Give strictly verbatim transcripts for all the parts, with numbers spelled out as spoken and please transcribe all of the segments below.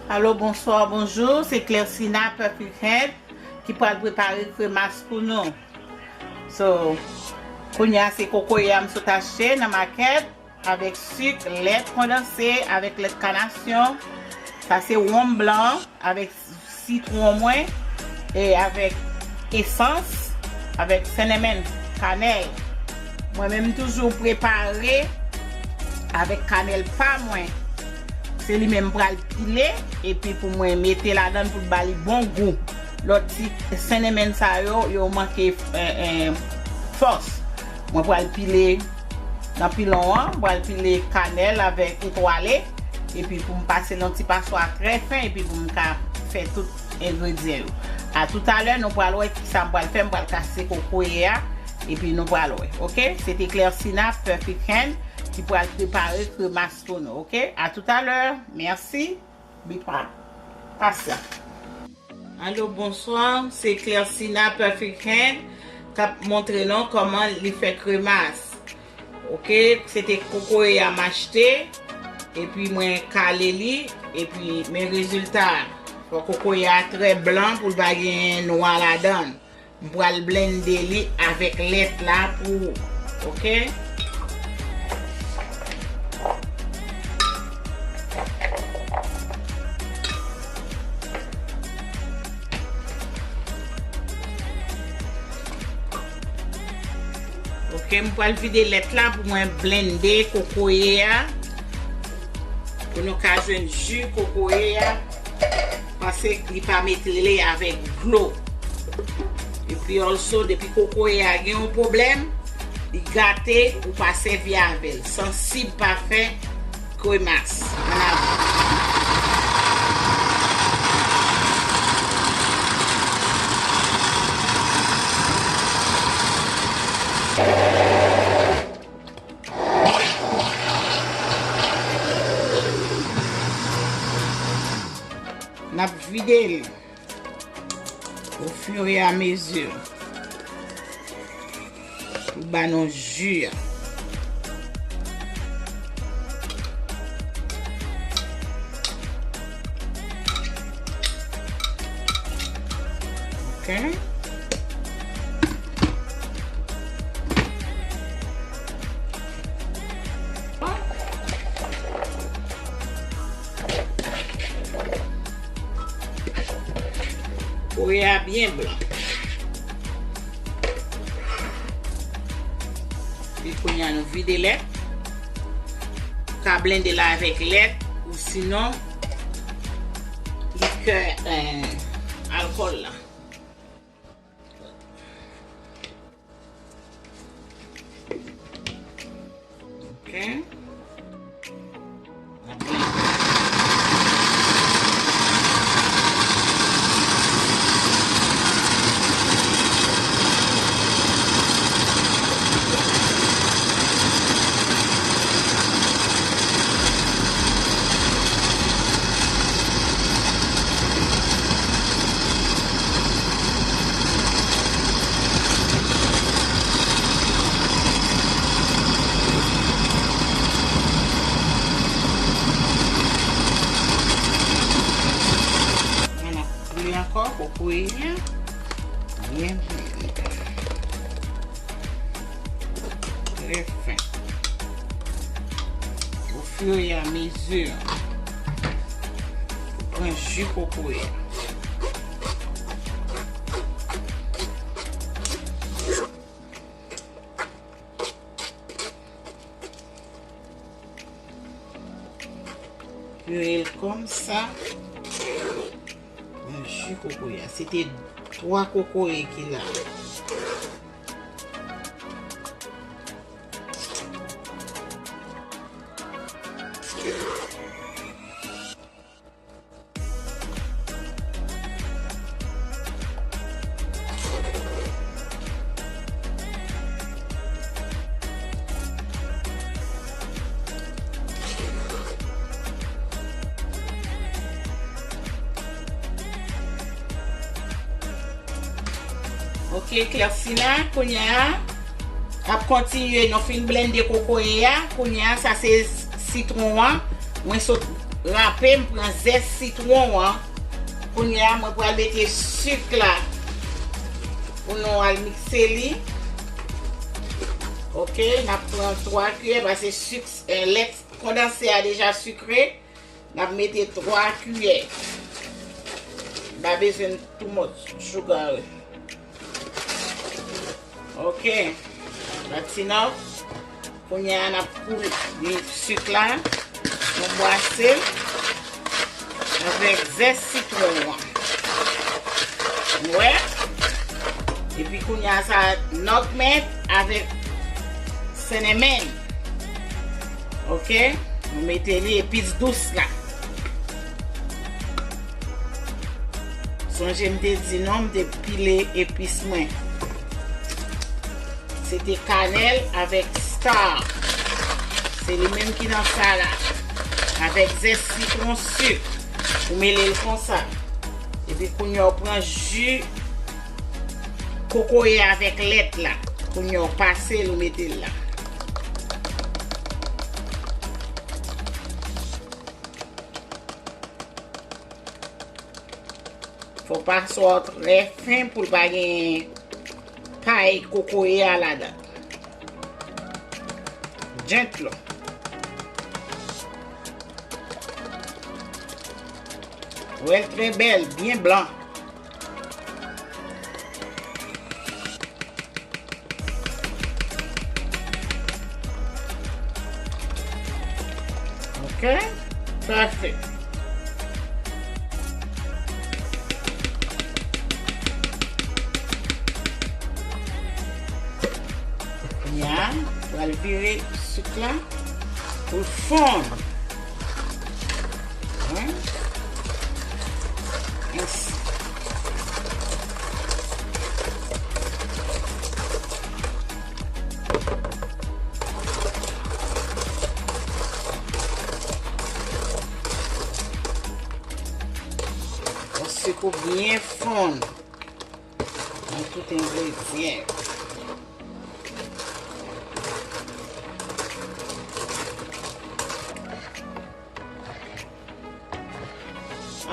Alo, bonswa, bonjou, se Clersina Perfect Hand ki pral prepare kremas pou nou. So, kounye a se kokoye a m sot achte nan makèt, avèk sik, lèt kondanse, avèk lèt kanasyon. Sa se wonm blan avèk sitwon mwen, e avèk esans, avèk sennemen, kanèl. Mwen menm toujou prepare avèk kanèl pa mwen. Se li menm m pral pile, epi pou mwen mete ladan l pou l ba li bon gou. Lòt ti sennemen sa yo, yo manke, eh, eh, fòs. Mwen pral pile nan pilon an, m pral pile kanèl avèk etwale, epi pou m pase nan ti paswa trè fen, epi pou m ka fè tout engredyan yo. A toutalè, nou pral wè kisa m pral fè, m pral kase kokoye a, epi nou pral wè, oke? Se te Clersina Perfect Hand ki pral prepare kremas pou nou, oke? A toutalè, mèsi, be pa-, pasyan. Alo, bonswa, se Clersina Perfect Hand k ap montre nou kòman li fè kremas. Oke, se te kokoye a m achte, epi mwen kale li, epi men rezilta. Fò kokoye a trè blan pou l pa genyen nwa ladan l. M pral blende li avèk lèt la pou, oke? Oke, m pral vide lèt la pou mwen blende kokoye a. Pou nou ka jwenn ji kokoye a. Paske li pa mele avèk dlo. Epi also, depi kokoye a gen yon pwoblèm, li gate, ou pa sèvi avè l. Sansib pa fè kremas. Ann avan. N ap vide l au fur et à mesure pou ba nou ji a. Oke. Kokoye a byen blan. Epi kounye a nou vide lèt. Ou ka blende l avèk lèt ou sinon likè, eh, alkòl la. Oke. Ann ap pile ankò kokoye a. Byen pile. Trè fen. Au fur et à mesure, ou pran ji kokoye a. Pire l kòmsa. Bon, ji kokoye a. Se te twa kokoye ki la. Oke, Clersina, kounye a, ap kontinye, nou fin blende kokoye a, kounye a, sa se sitwon an, mwen sot rape, m pran zès sitwon an. Kounye a, mwen pral mete sik la pou nou al mikse li. Oke, n ap pran twa kiyè, paske sik, eh, lèt kondanse a deja sikre. N ap mete twa kiyè. Pa bezwen too much sugar. Oke. That's enough. Kounye a, n ap koule sik la. Nou bwase l avèk zès sitwon an. Ou wè? Epi kounye a, sa nutmeg avèk cinnamon. Oke? Nou mete li epis dous la. Sonje m te di nou, m te pile epis mwen. Se te kanèl avèk star. Se li menm ki nan sa la. Avèk zès sitwon, sik. Ou mele l konsa. Epi kounye a w pran ji kokoye avèk lèt la. Kounye a w pase l, ou mete l la. Fò paswa w trè fen pou l pa gen pay kokoye a ladan. Gently. Wè l trè bèl, byen blan. Ok? Pafè. Kounye a, pral vire sik la pou l fonn. Wi. Yes. Fò sik ou byen fonn nan tout engredyan yo.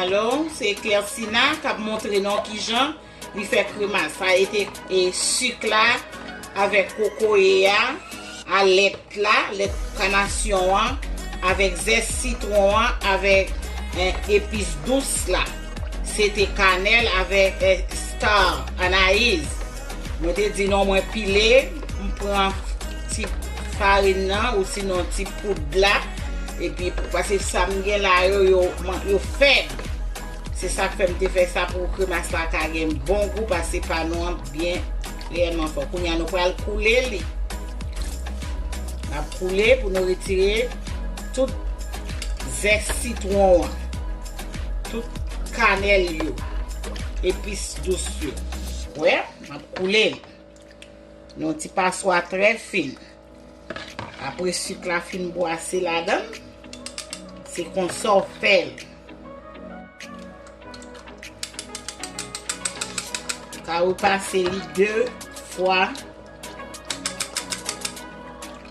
Alò, se Claire Sina k ap montre nou kijan li fè kremas. Sa e te, e, sik la avèk kokoye a, a lèt la, lèt kanasyon an, avèk zès sitwon an, avèk, e, epis dous la. Se te kanèl avèk, e, star, anayiz. Mwen te di nou mwen pile, m pran ti farin nan, ou sinon ti poud la. Epi, paske sa m gen la yo, yo, yo fèb. Se sa k fè m te fè sa pou kremas la ka gen bon gou, paske pa nou an byen reyèlman fò. Kounye a, nou pral koule li. N ap koule pou nou retire tout zès sitwon an, tout kanèl yo, epis dous yo. Wè, n ap koule li. Nan yon ti paswa trè fen. Apre sik la fin bwase ladan l, se konsa w fè l. Ka repase li de fwa.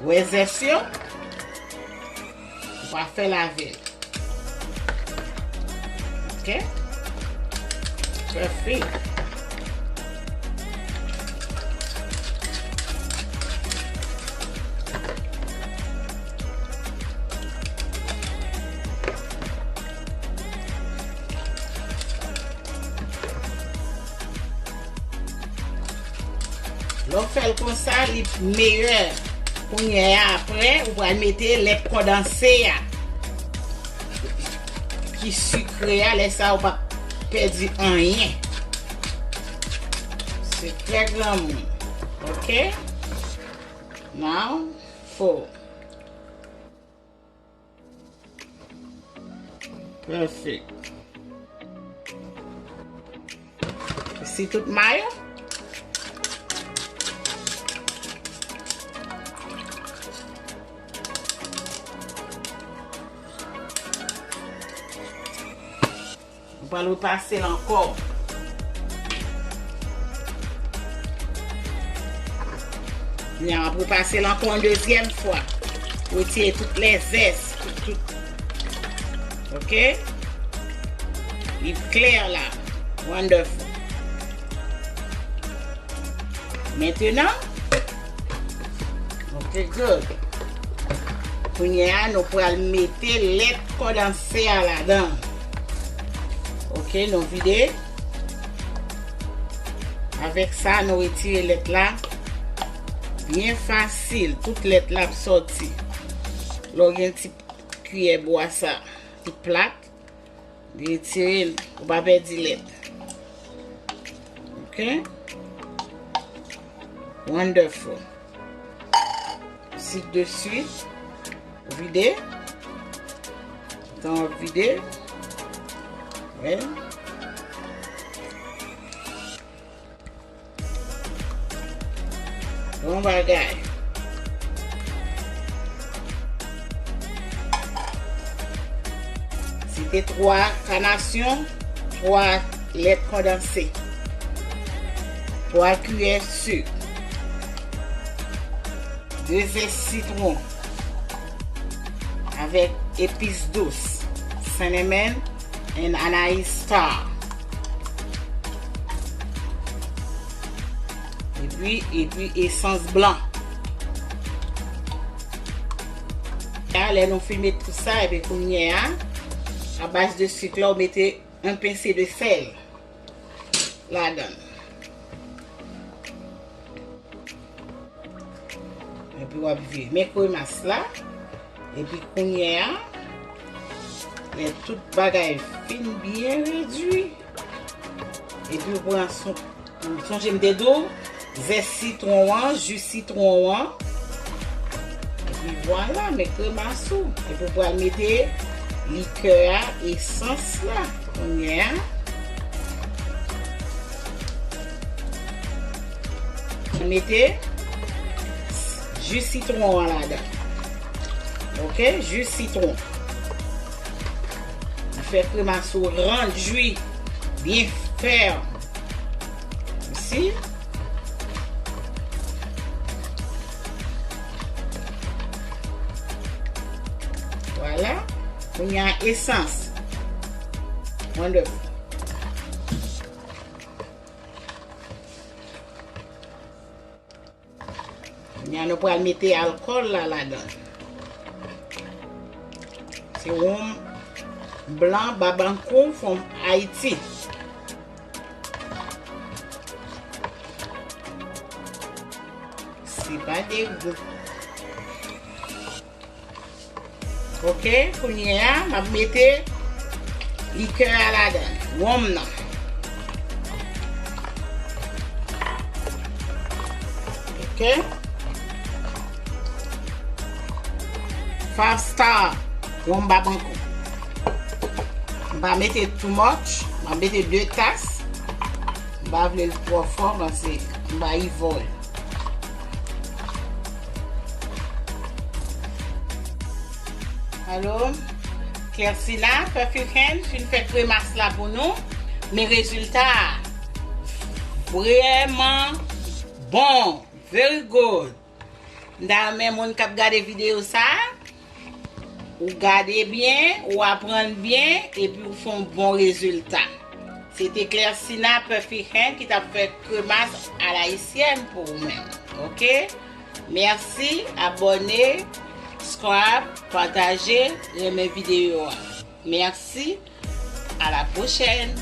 Wè zès yo? Ou pa fè l avè l. Ok? Pafè. Lè w fè l konsa, li meyè. Kounye a, apre, ou pral mete lèt kondanse a ki sikre a, lè sa a ou p ap pèdi anyen. Sekrè granmoun. Ok? Now, four. Perfect. Si tout mayo. Ou pral repase l ankò. Kounye a, m ap repase l ankò yon dezyèm fwa. Retire tout lèzès, tout, tout. Ok? Li klè la. Wonderful. Mentenan, ok, good. Kounye a, nou pral mete lèt kondanse a ladan. Ok, nou vide. Avèk sa, nou retire lèt la. Byen fasil, tout lèt la ap sòti. Lè w gen ti kiyè bwa sa, ti plat, retire l, ou pa pèdi lèt. Ok? Wonderful. Sik de swit. Vide. Tan w ap vide. Wè. Bon bagay. Se te twa kanasyon, twa lèt kondanse, twa kiyè sik, de zès sitwon avèk epis dous, cinnamon and anise star. Epi, epi esans blan. A, lè nou fin met tout sa, epi kounye a, a baz de sik la, ou mete yon pense de sèl ladan l. Epi w ap vire. Men kremas la. Epi kounye a, lè tout bagay fin byen redui, epi w pran son, sonje m te di w, zès sitwon an, ji sitwon an. Epi vwala, men kremas ou. Epi w pral mete likè a, esans la. Kounye a, mete ji sitwon an ladan. Ok, ji sitwon. Li fè kremas ou rann, jwi, byen fèm. Isi. Vwala. Kounye a esans. Wonderful. Kounye a nou pral mete alkòl la ladan. Se wonm blan Babankou from Ayiti. Se pa degou. Ok, kounye a, m ap mete likè a ladan, wonm nan. Ok. Five star, wonm Babankou. M pa mete too much, m ap mete de tas. M pa vle l twò fò, paske m pa evil. Alo, Clairsina Perfume Hand fin fè kremas la pou nou. Men rezilta a vrèman bon. Very good. M ta renmen moun k ap gade videyo sa a, ou gade byen, ou aprann byen, epi ou fè yon bon rezilta. Se te Clairsina Perfume Hand ki t ap fè kremas alayisyèn pou ou menm. Ok? Mèsi, abòne, subscribe, pataje, renmen videyo a. Mèsi, a la pwochèn.